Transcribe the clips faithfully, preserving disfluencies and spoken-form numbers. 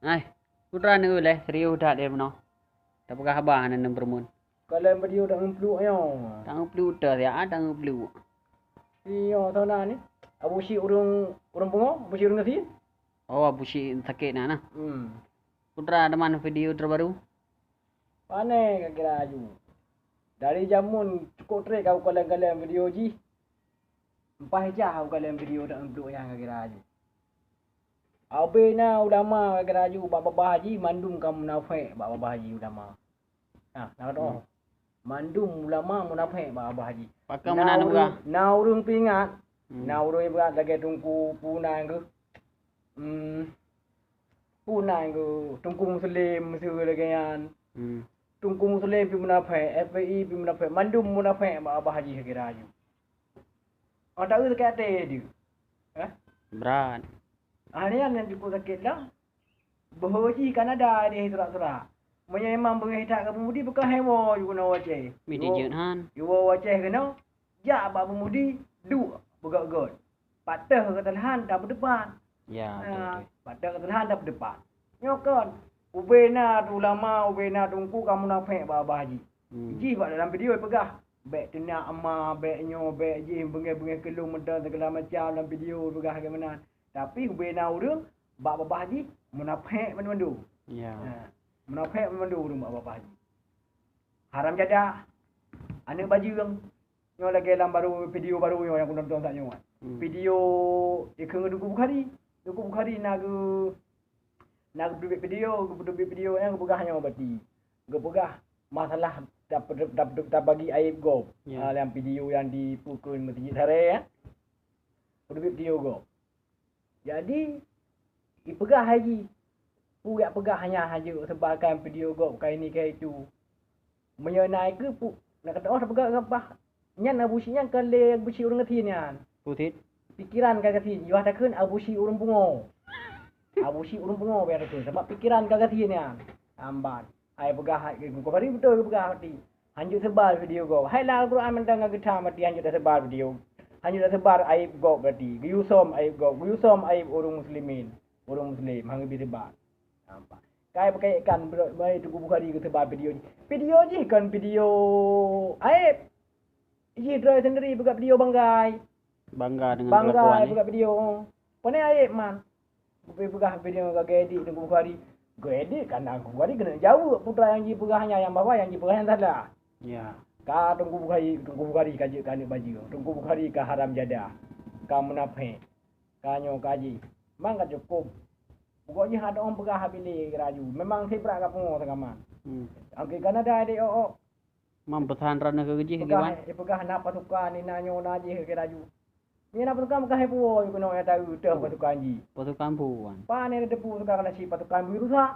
Hai, putra ni leh serius that dia meunoe. Tapeugah haba hana nem peureumeun. Kalon video dak ngeupluek nyoe. Tak ngeupluek uta siat, tak ngeupluek. Iyo, sana ni. Abu Syik ureueng, ureueng pungo, Abu Syik ureueng gasien. Oh, Abu Syik sakét na nah. Hmm. Putra teman video terbaru. Pane ka kira aju. Dari jameun cukup trek ka kalon-kalon video jih. Empat ijah ka kalon video dak ngeupluek nyang ka kira aju. Abe na ulama ka kira aju bak babah haji, mandum ka munafék bak babah haji ulama. Nah, na kata, hmm, mandum ulama munafék bak babah haji. Pakon meunan na ureueng, na ureueng peuingat, hmm, na ureueng peuingat lagèe Teungku Puna geuh. Hmm. Puna geuh, Teungku Muslim, miseue lagèe nyan. Hmm. Teungku Muslim pi munafék, F P I pi munafék, mandum munafék bak babah haji ka kira aju. Awak tahu sakét até dia. Eh? Berat. Ah, ni yang cukup sakét lah. Boh jih Kanada deh surak-surak. Meunyoe memang beungéh that keu peumudi, bukan hewo ju keunoe u Aceh. Miti jeuet han. Iwoe u Aceh keunoe, jak bak peumudi, duek beugöt-göt. Patéh keu teulahan dan beudeupan. Ya, betul, betul. Patéh keu teulahan dan beudeupan. Nyoe kon, ubena ulama, ubena teungku ka munafék bak babah jih. Hmm. Jih bak dalam video peugah, bèk teunak ma, bèk nyoe, bèk jih, beungéh-beungéh keu lôn meudan segala macam dalam video peugah lagèe meunan. Tapi ubena ureueng bak babah jih munafék mandum-mandum. Ya. Ha, munafék mandum ureueng bak babah jih. Haram jadah, aneuk bajeueng. Nyoe lagèe lam baru, video baru nyoe nyang kunonton saat nyoe. Hmm. Video ikheun Teungku Bukhari. Teungku Bukhari na geu-, na geupeuteubiet video, geupeuteubiet video nyang geupeugah nyoe berarti. Geupeugah masalah tap-, tap-, tabagi aib gob. Ya. Ah, lam video nyang dipukul meuseujid Saré, ya. Peuteubiet video gob. Jadi, ipeugah lagi. Peue jak peugah nyan hana jeuet sebarkan video gob ka ini ka itu. Meunyoe na keuh pu-, na kata, oh, tapeugah gabah. Nyan Abu Syik nyan kon lé Abu Syik ureueng gasien nyan. Putit. Pikeran ka gasien, yôh takheun Abu Syik ureueng pungo. Abu Syik ureueng pungo bèk takheun, sabab pikeran ka gasien nyan. Lambat. Ai peugah, eh, Teungku Bukhari beutôi geupeugah berarti. Hanjeuet sebar video gob. Hai lam Al-Quran mantong ka geutham berarti hanjeuet tasebar video. Hanjeuet tasebar aib gob berarti. Geuyue som aib gob. Geuyue som aib ureueng muslimin. Ureueng muslim, han geubi sebar. Nampak. Kai peukaitkan bro-, mai Teungku Bukhari geusebar video jih. Video jih kon video aib. Jih droe sendiri peugah video banggai. Bangga dengan kelakuan, eh. Banggai peugah video. Pane aib man. Geupeugah video ka geuedit Teungku Bukhari. Geuedit kan Teungku Bukhari keuneuk jaweueb putra nyang jipeugah nyan, nyang bahwa nyang jipeugah nyan salah. Ya. Ka Teungku Bukhari, Teungku Bukhari ka jeuet keu aneuk bajeueng. Teungku Bukhari ka haram jadah. Ka munafék. Ka nyoe ka jih. Mang ka cukôp. Pokok jih ada orang peugah habéh lé laju. Memang sibrak ka pungo sagaman. Hmm. Angke Kanada dek ôk-ôk. Mam peusan droeneuh keu jih, peugah, Iwan. Ipeugah na pasukan, ina nyoe na jih keu laju. Nyan na pasukan, peugah hai puwoe keunoe nyang taeu teuh pasukan jih. Pasukan puwoe. Pane teupeue pasukan kana cit pasukan bui rusak.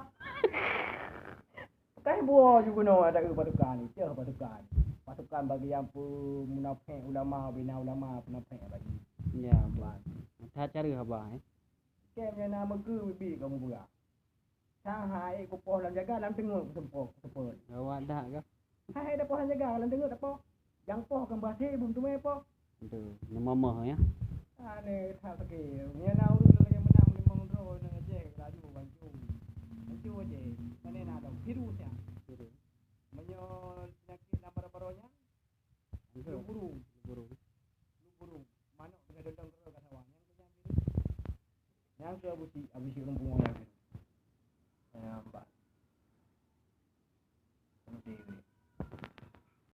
Peugah hai puwoe ju keunoe nyang taeu pasukan jih, teuh pasukan. Pasukan bagi nyang peumunafék ulama, bina ulama, peunafék bagi. Ya, ban. That cara haba, eh. Kem nyang na meukeue biet kamoe peugah. Sang hai kupoh lam jaga, lam teungeut kuseupôt, kuseupôt. Gawat that kah? Hai, hai dapoh lam jaga, lam teungeut dapoh. Jang poh keu bahse bum teumé poh. Aduh, nyoe mamah ya. Aneh that sakét. Nyan na ureueng lagèe meunan limong droe nang Aceh laju bancu. Bancu Aceh. Pane na dong virus nyan. Virus. Meunyoe penyakit lam baro-baro nyan, flu burung. Flu burung. Flu burung. Manok keuneuk dodong keudroe ka sawa. Nyan keuh nyan virus. Nyan keuh Abu Syik, Abu Syik ureueng pungo nyan.